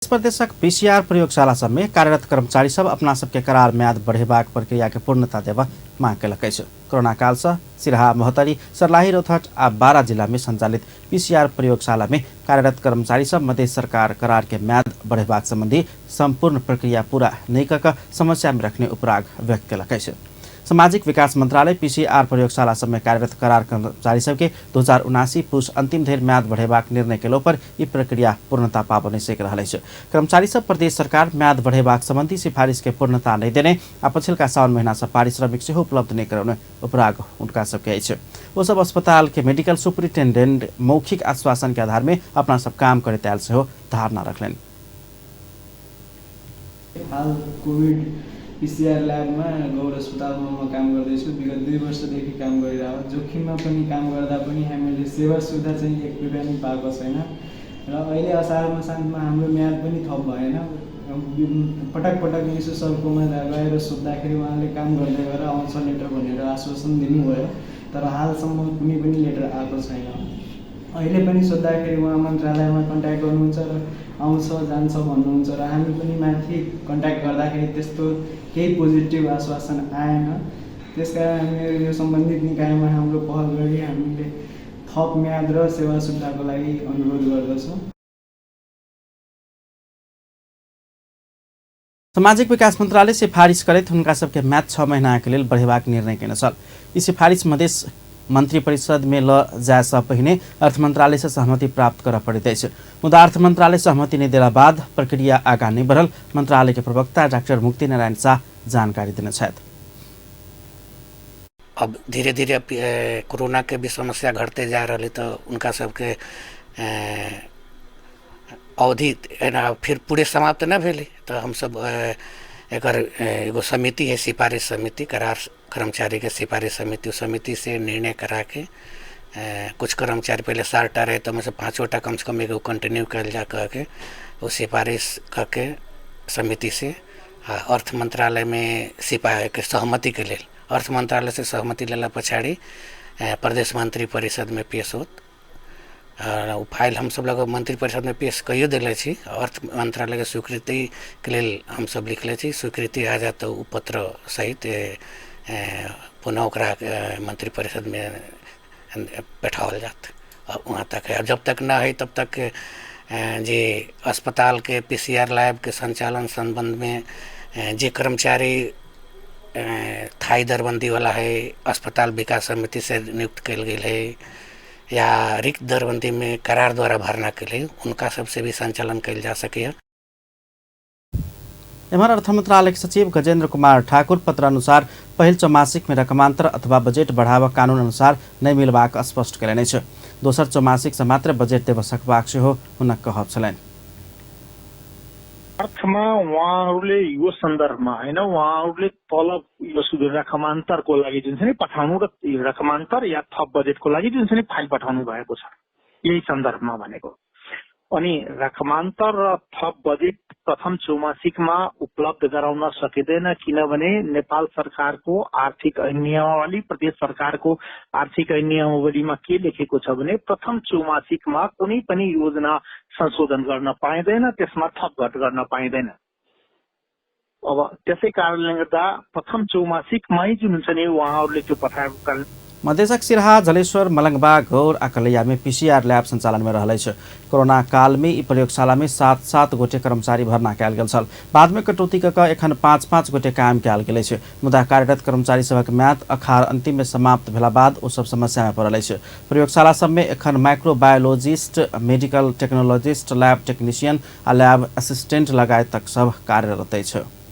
प्रदेशक पीसीआर प्रयोगशाला सभमे कार्यरत कर्मचारी सब अपना सबके करार म्याद बढ़ेबाक प्रक्रिया के पूर्णता देबऽ मांग केलक अछि। कोरोना काल से सिरहा, महोत्तरी, सर्लाही, रौतहट आ बारा जिला में संचालित पीसीआर प्रयोगशाला में कार्यरत कर्मचारी सब मधेश सरकार करार के म्याद बढ़ेबाक संबंधी संपूर्ण प्रक्रिया पूरा नहि कऽ कऽ समस्या में रखने उपराग व्यक्त केलक अछि। सामाजिक विकास मंत्रालय पीसीआर प्रयोगशाला सब में कार्यरत करार कर्मचारी सबके 2079 पुष अंतिम धरि म्याद बढ़ेबाक निर्णय केलो पर ई प्रक्रिया पूर्णता पाबऽ नहि सकि रहल अछि। कर्मचारी सब प्रदेश सरकार म्याद बढ़ेबाक संबंधी सिफारिश के पूर्णता नहि देने आ पछिलका साउन महीना से पारिश्रमिक सेहो उपलब्ध नहि करौने उपराग हुनका सबके अछि। ओ सब अस्पताल के मेडिकल सुपरिटेंडेंट मौखिक आश्वासन के आधार में अपना सब काम करैत आयल सेहो धारणा रखलनि। हाल कोभिड पीसीआर ल्याबमा गौर अस्पतालमा म काम गर्दैछु। विगत 2 वर्षदेखि काम गरिरहेको। जोखिममा पनि काम गर्दा पनि हामीले सेवा सुविधा चाहिँ एक रुपियाँ पनि पाएको छैन र अहिले असार मसान्तमा हाम्रो म्याद पनि थप भएन। पटक पटक यसो सरकोमा गएर सोद्धाखेरि उहाँले काम गर्दै गएर आउँछ लेटर भनेर आश्वासन दिनुभयो, तर हालसम्म कुनै पनि लेटर आएको छैन। अहिले पनि सोद्धाखेरि उहाँ मन्त्रालयमा कन्ट्याक्ट गर्नुहुन्छ र आउँछ जान्छ भन्नुहुन्छ र हामी पनि माथि कन्ट्याक्ट गर्दाखेरि त्यस्तो केही पोजिटिभ आश्वासन आएन। त्यसकारण हामी यो सम्बन्धित निकायमा हाम्रो पहल गरी हामीले थप म्याद र सेवा सुविधाको लागि अनुरोध गर्दछौँ। सामाजिक विकास मन्त्रालय सिफारिस करैत हुनका सबके म्याद 6 महीना के लेल बढ़ेबाक निर्णय केने छल। ई सिफारिस मधेश मंत्री परिषद में ल जाय से पहिने अर्थ मंत्रालय से सहमति प्राप्त करऽ पड़ैत अछि। मुदा अर्थ मंत्रालय सहमति नहि देला बाद प्रक्रिया आगाँ नहि बढ़ल मंत्रालय के प्रवक्ता डॉक्टर मुक्ति नारायण शाह जानकारी देने छथि। अब धीरे धीरे कोरोना के भी समस्या घटते जा रहा है तो उनका सबके अवधि एना फिर पूरे समाप्त न भेलै तो हम सब एकर एगो समिति है, सिफारिश समिति, करार कर्मचारी के सिफारिश समिति, उस समिति से निर्णय करा के कुछ कर्मचारी पहले 7टा रहे तो से 5टा कम से कम एगो कंटिन्यू कल जा कह के वो सिफारिश कह के समिति से अर्थ मंत्रालय में के सहमति के लेल अर्थ मंत्रालय से सहमति लेला पछाड़ी प्रदेश मंत्री परिषद में पेश होत। ओ फाइल हम सब लग मंत्री परिषद में पेश कइयो देले छी। अर्थ मंत्रालय के स्वीकृति के लेल हम सब लिखले छी। स्वीकृति आ जात तो उ पत्र सहित पुनः ओकरा मंत्री परिषद में बैठावल जात। और वहाँ तक है। अब जब तक ना है तब तक जे अस्पताल के पीसीआर लैब के संचालन संबंध में जे कर्मचारी थाई दरबंदी वाला है, अस्पताल विकास समिति से नियुक्त कल गेल है या रिक्त दरबंदी में करार द्वारा भरना के लिए उनका सबसे भी संचालन कल जा सके। एम्हर अर्थ मंत्रालय के सचिव गजेंद्र कुमार ठाकुर पत्र अनुसार पहिल चौमासिक में रकमांतर अथवा बजट बढ़ावा कानून अनुसार नहि मिलबाक स्पष्ट कयलनि अछि। दोसर चौमासिक से मात्र बजट देबऽ सकबाक सेहो हुनक कहब छलनि। अर्थमा उहाँहरूले यो सन्दर्भमा हैन, उहाँहरूले तलब यो रकमान्तरको लागि जुन छ नि पठाउनु र रकमान्तर या थप बजेटको लागि जुन छ नि फाइल पठाउनु भएको छ, यही सन्दर्भमा भनेको। अनि रकमान्तर र थप बजेट प्रथम चौमासिकमा उपलब्ध गराउन सकिँदैन, किनभने नेपाल सरकारको आर्थिक ऐन नियमावली, प्रदेश सरकारको आर्थिक ऐन नियमावलीमा के लेखेको छ भने प्रथम चौमासिकमा कुनै पनि योजना संशोधन गर्न पाइँदैन, त्यसमा थप घट गर्न पाइँदैन। अब त्यसै कारणले गर्दा प्रथम चौमासिकमै जुन छ नि उहाँहरूले त्यो पठाएको कारण मधेशक सिरहा, जलेश्वर, मलंगवा, गौर आ कलैया में पीसीआर लैब संचालन में रहल अछि। कोरोना काल में ई प्रयोगशाला में 7-7 गोटे कर्मचारी भर्ना कयल गेल छल। बाद में कटौती कऽ कऽ एखन 5-5 गोटे काम कयल गेल अछि। मुदा कार्यरत कर्मचारी सभक म्याद अखार अंतिम में समाप्त भेला बाद ओ सब समस्या में पड़ल अछि। प्रयोगशाला सब में एखन माइक्रोबायोलॉजिस्ट, मेडिकल टेक्नोलॉजिस्ट, लैब टेक्नीशियन आ लैब असिस्टेंट लगायतक सब कार्यरत अछि।